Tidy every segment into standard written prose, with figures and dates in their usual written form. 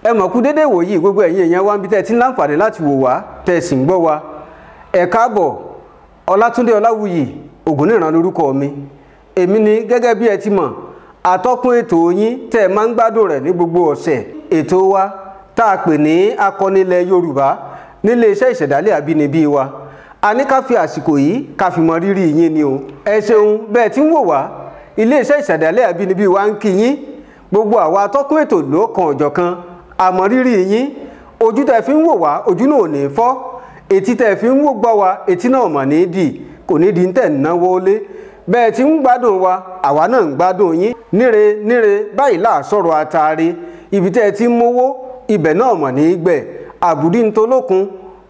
Ẹ mọ̀ kú dédé wòyí gbogbo ẹ̀yin èèyàn wa ń bí tẹ́ ẹ ti ń láǹfààní láti wò wá tẹ́ ẹ sì ń gbọ́ wa. Ẹ káàbọ̀, Ọlátúndé Ọláwuyì Ògúnníran lórúkọ mi. Èmi ni gẹ́gẹ́ bí ẹ ti mọ̀, atọ́kùn ètò yín tẹ́ ẹ máa ń gbádùn rẹ̀ ní gbogbo ọ̀sẹ̀. Ètò wa tá a pè ní Akọni Ilẹ̀ Yorùbá nílé iṣẹ́ Ìṣẹ̀dálẹ̀ Àbínibí wa. A ní ká fi àsìkò yìí ká fi mọ rírì yín ni o. Ẹ ṣeun bẹ́ẹ̀ tí ń wò wá. Ilé iṣẹ́ Ìṣẹ̀dálẹ̀ Àbínibí wa ń kí yín. Gbogbo àwa atọ́kùn ètò ló kan ọ̀jọ̀kan àmọ́ rírì yín. Ojú tẹ́ fi ń wò wá, ojú náà ò ní fọ́. Etí tẹ́ fi ń wò gbọ́ wa, etí náà mọ̀ ní dì, kò ní di tẹ̀ náwó lé. Bẹ́ẹ̀ tí ń gbádùn wa, àwa náà ń gbádùn yín. Níre níre báyìí là sọ̀rọ̀ àtàrí. Ibi tẹ́ ti ń mówó, ibẹ̀ náà mọ̀ ní gbẹ̀. Àbùdí ń tolókun,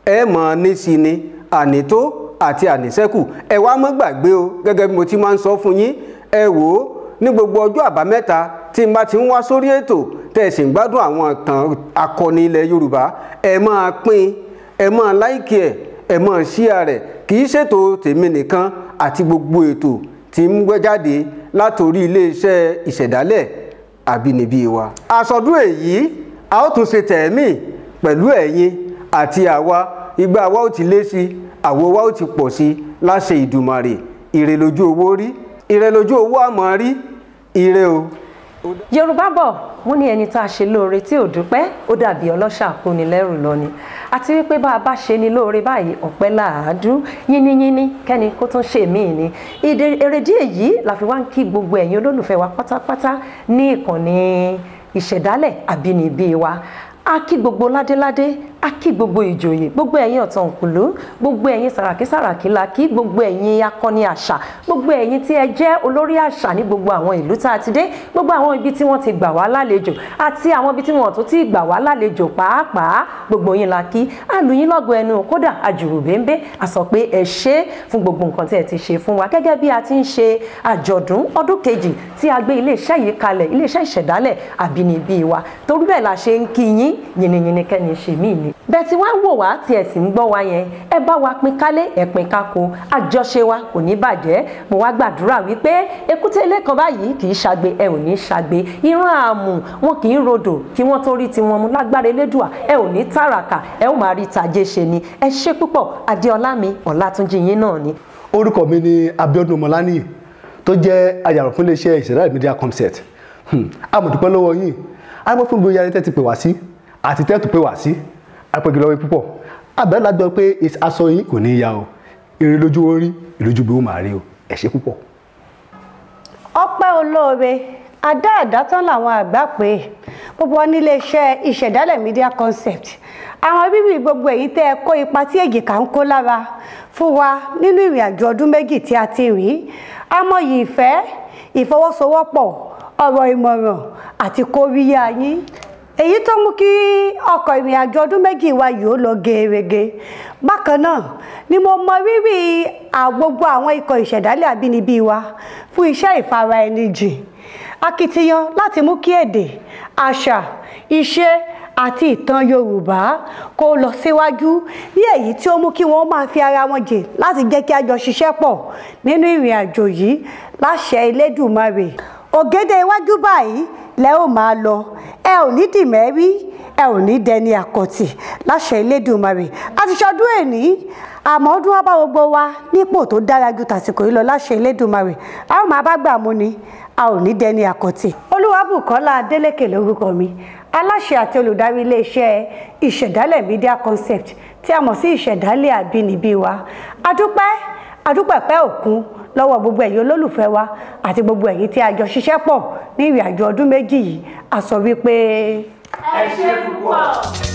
ẹ mọ̀ ní sí ni, ànító àti àníṣẹ́kù. Ẹ wá mọ́ gbàgbé o, gẹ́gẹ́ bí mo ti máa ń sọ fún yín. Ẹ wò ó, ní gbogbo ọjọ́ àbámẹ́ta tí n bá ti ń wá sórí ètò tẹ́ ẹ sì ń gbádùn àwọn ìtàn akọni ilẹ̀ Yorùbá, ẹ máa pín, ẹ máa láìkì ẹ, ẹ máa ṣíà rẹ̀. Kì í ṣètò tèmi nìkan àti gbogbo ètò tí ń gbé jáde látòrí iléeṣẹ́ Ìṣẹ̀dálẹ̀ Àbínibí wa. Àsọdún èyí a ó tún ṣe tẹ̀mí pẹ̀lú ẹ̀yin àti àwa. Ìgbà wa ó ti lé sí, àwo wa ó ti pọ̀ sí láṣẹ Ìdùmarè. Ire lójú owó rí, ire lójú owó àmọ́ rí, ire o. Yorùbá bọ̀, wọ́n ní ẹni tá a ṣe lóore tí ò dúpẹ́, ó dàbí ọlọ́ṣà kóni lẹ́rù lọ ni. Àti wípé bá a bá ṣe ni lóore báyìí, ọpẹ́ làádú, yínníyínní kẹ́ni kó tún ṣe míì ni. Èrèdí èyí la fi wá ń kí gbogbo ẹ̀yin olólùfẹ́ wa pátápátá ní ìkànnì Ìṣẹ̀dálẹ̀ Àbínibí wa. A kí gbogbo ládéládé, a kí gbogbo ìjòyè, gbogbo ẹ̀yin ọ̀tọ̀ǹkùlú, gbogbo ẹ̀yin sàràkí sàràkí la kí, gbogbo ẹ̀yin akọni àṣà, gbogbo ẹ̀yin tí ẹ jẹ́ olórí àṣà ní gbogbo àwọn ìlú tá a ti dé, gbogbo àwọn ibi tí wọ́n ti gbà wá lálejò àti àwọn ibi tí wọ́n tún ti gbà wá lálejò pàápàá, gbogbo yín la kí. A lù yín lọ́gọ ẹnu, kódà àjùrù bẹ́ńbẹ́. A sọ pé ẹ ṣé fún gbogbo nǹkan tí ẹ ti ṣe fún wa gẹ́gẹ́ bí a ti ń ṣe àjọ̀dún ọdún kejì tí a gbé iléeṣẹ́ yìí kalẹ̀, iléeṣẹ́ Ìṣẹ̀dálẹ̀ Àbínibí wa. Torí bẹ́ẹ̀ la ṣe ń kí yín yìnyínyìnyín kẹ́ni ṣe mí ni. Bẹ́ẹ̀ tí wàá wò wá tí ẹ sì ń gbọ́ wa yẹn, ẹ bá wa pín kálé, ẹ pín kákó, àjọṣe wa kò ní bàjẹ́. Mo wá gbàdúrà wípé èkúté ilé kan báyìí kì í ṣagbe, ẹ ò ní ṣagbe. Ìran àmù wọn kì í rodò kí wọ́n tó rí tiwọn mú. Lágbára Elédùà, ẹ ò ní tàràkà, ẹ ó máa rí tàjé ṣe ni. Ẹ ṣé púpọ̀. Adéọlá mi Ọlátúnjí yín náà ni. Orúkọ mi ni Abíọ́dún Ọmọláníyì, tó jẹ́ ayàrá fún iléeṣẹ́ Ìṣẹ̀dálẹ̀ Media Concept. A mọ̀ dúpẹ́ lọ́wọ́ yín, a mọ̀ fún gbogbo yàrá tẹ́ ti pè wá sí àti tẹ́ tó pè wá sí. Apẹ̀gì lọ́wọ́ púpọ̀ abẹ́rẹ́ lájọ pé aṣọ yín kò ní ya o. Ire lójú orí, ìlójú bí ó máa rí o. Ẹ ṣé púpọ̀. Ọpẹ́ olóore adá àdátán làwọn àgbà pé gbogbo wa nílé iṣẹ́ Ìṣẹ̀dálẹ̀ Media Concept. Àwọn bíbí gbogbo èyí tẹ́ ẹ kó ipa tí èjìká ń kó lára fún wa nínú ìrìn àjò ọdún 2 tí a ti rìn. Amọ̀yì ìfẹ́, ìfọwọ́sowọ́pọ̀, ọ̀rọ̀ ìmọ̀ràn àti kóríyá yín, èyí tó mú kí ọkọ̀ ìrìn àjò ọdún 2 wa yìí ó lọ gerege. Bákan náà ni mo mọ rírì gbogbo àwọn ikọ̀ Ìṣẹ̀dálẹ̀ Àbínibí wa fún iṣẹ́ ìfara ẹni jìn, akitiyan láti mú kí èdè, àṣà, ìṣe àti ìtàn Yorùbá kó lọ síwájú, ní èyí tí ó mú kí wọ́n máa fi ara wọn jìn láti jẹ́ kí a jọ ṣiṣẹ́ pọ̀ nínú ìrìn àjò yìí. Láṣẹ Elédùmarè, ògèdè iwájú báyìí lẹ ó máa lọ, ẹ ò ní dìmẹ́rí, ẹ ò ní dẹni àkọ̀tì láṣẹ Elédùmarè. A ti ṣọdún èní, àmọ́ ọdún wa bá gbogbo wa nípò tó dára ju tàsìkò yìí lọ láṣẹ Elédùmarè. A ó máa bá gbà mú ni, a ò ní dẹni àkọ̀tì. Olúwabùkọ́lá Adélékè lórúkọ mi, aláṣẹ àti olùdarí iléeṣẹ́ Ìṣẹ̀dálẹ̀ Media Concept tí a mọ̀ sí Ìṣẹ̀dálẹ̀ Àbínibí wa. Adúpẹ́ adúpẹ̀pẹ́ òkun lọ́wọ́ gbogbo ẹ̀yin olólùfẹ́ wa àti gbogbo ẹ̀yin tí a jọ ṣiṣẹ́ pọ̀ ní ìrìn àjò ọdún 2 yìí. A sọ wípé ẹ ṣé púpọ̀.